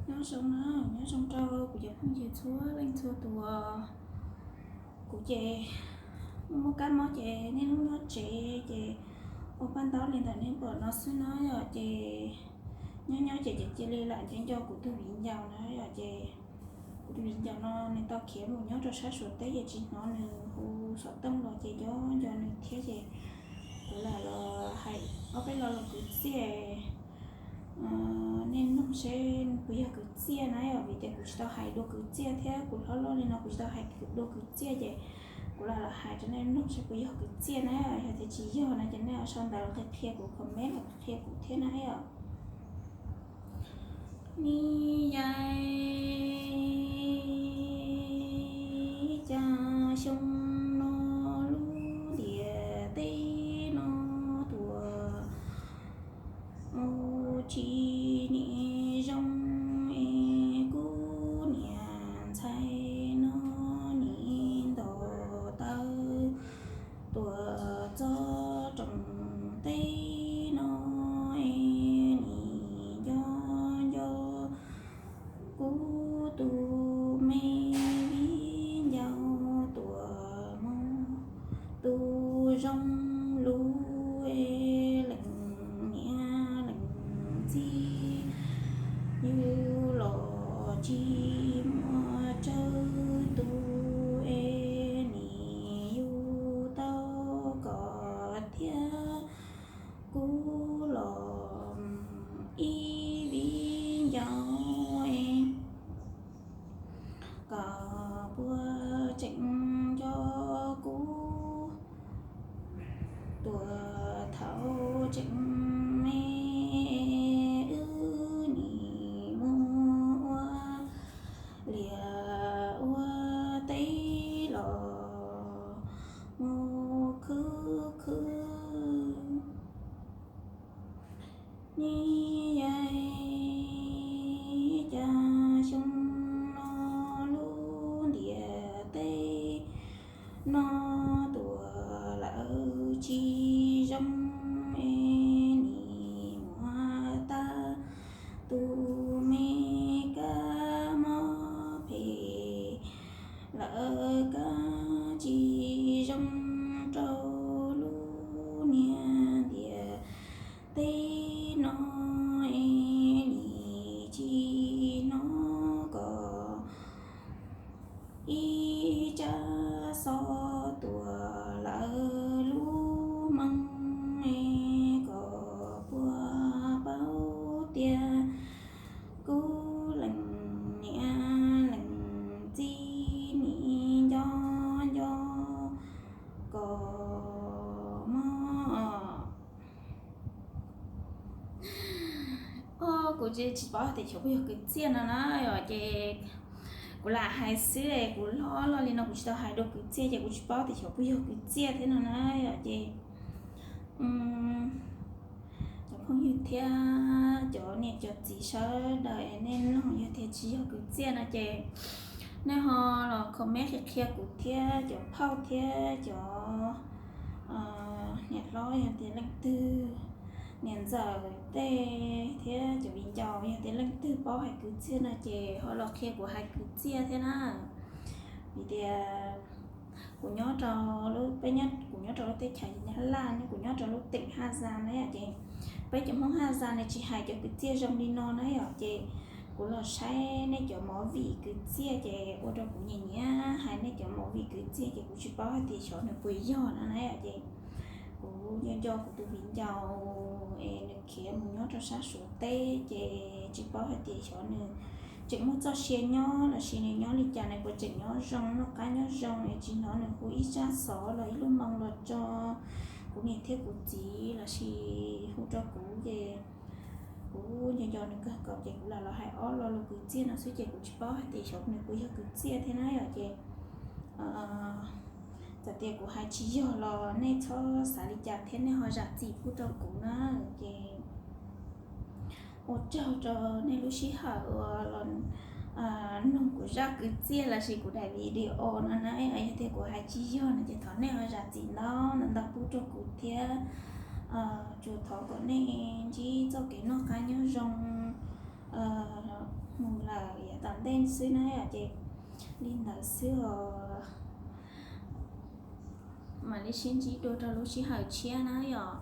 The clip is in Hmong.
Nyob zoo na, nyob zoo rau kuv cov phooj ywg txhua leej txhua tus. Kuv ces muaj muaj kab mob ces niaj hnub nyob tsev ces ua paj ntaub li ntawm nej pom no xwb na yom. Ces nyob nyob ces cia li lam nco nco kuv tus viv ncaus na yom. Ces kuv tus viv ncaus no nws tau khiav mus nyob rau sab Suav teb ces tsis hnov nws hu xov tooj los ces nco nco nws thiab ces kuv lam los hais ob peb lo lus kwv txiaj, nej mloog seb puas yog kwv txiaj na yom. Vim tias kuv tsis tau hais dua kwv txiaj thiab kuv hlob loj li no kuv tsis tau hais dua kwv txiaj ces kuv lam los hais rau nej mloog seb puas yog kwv txiaj na. Yog tias tsis yog no ces nej sau ntawv los qhia kuv, comment los qhia kuv thiab na yom. Ni yai, cas xyoo no lub ntiaj teb no tuaj mus tsis nim zoo es kuv niam ntxhais no nim nto taw tuaj txog rooj teb no es nim nco nco kuv tus me viv ncaus tuaj mus tus zoo lus es leej niam leej txiv yus los tsis muaj tsawg tus es nim yus tau kom thiab kuv los ib viv ncaus es kom puas tseem nco kuv tuaj thaum tseem me wb nim mus ua liaj ua teb los mus khwv khwv. Ni yai, cas xyoo no lub ntiaj teb no tuaj lawm tsis zoo es nim muab tag tus me kab mob phem lawm, kab tsis zoo rau lub niag ntiaj teb no es nim tsis hnov kom ib tsab xov tuaj lawm lub moo es kom puas paub tias kuv leej niam leej txiv nim nco nco kom mob. Os, kuv tsis paub tias xyov puas yog kwv txiaj no na yom, ces kuv lam hais xwb es kuv hlob loj li no kuv tsis tau hais dua kwv txiaj ces kuv tsis paub tias xyov puas yog kwv txiaj thiab no na yom. Ces cov phooj ywg thiab cov niam cov txiv sawv daws es nej mloog yog tias tsis yog kwv txiaj no ces nej ho los comment qhia qhia kuv thiab cov phauj thiab cov niam hlob yog tias leej twg, niam ntxawm tej thiab cov viv ncaus yog tias leej twg paub hais kwv txiaj no ces ho los qhia kuv hais kwv txiaj thiab na. Vim tias kuv nyob rau lub, peb nyob, kuv nyob rau lub teb chaws Nyab Laj, kuv nyob rau lub teem Haj Zas na yom, ces peb cov Hmoob Haj Zas ne tsis hais cov kwv txiaj zoo li no na yom, ces kuv los saib nej cov movie kwv txiaj ces ua rau kuv nyiam nyiam hais nej cov movie kwv txiaj ces kuv tsis paub hais tias xyov nws puas yog no na yom, ces kuv nco nco kuv tus viv ncaus es nws khiav mus nyob rau sab Suav teb ces tsis paub hais tias xyov nws tseem muaj txoj sia nyob los sis nws nyob li cas, nws puas tseem nyob zoo noj qab nyob zoo es tsis hnov nws hu ib tsab xov los ib lub moo los rau kuv niam thiab kuv txiv los sis hu rau kuv ces kuv nco nco nws kawg nkaus ces kuv lam los hais ob lo lus kwv txiaj no xwb ces kuv tsis paub hais tias xyov nws puas yog kwv txiaj thiab na yom, ces txawm tias kuv hais tsis yog los nej txhob xav li cas thiab nej ho zam txim pub rau kuv na. Ces ua tsaug rau nej lub sij hawm uas los mloog kuv zaj kwv txiaj los sis kuv daim video no na. Yog tias kuv hais tsis yog no ces thov nej ho zam txim ntau ntau ntau pub rau kuv thiab tsuas thov kom nej ntsib txoj kev noj qab nyob zoo mus tej xwb na yom. Ces li ntawd xwb os, mam li sib ntsib dua rau lub sij hawm tshiab na yom.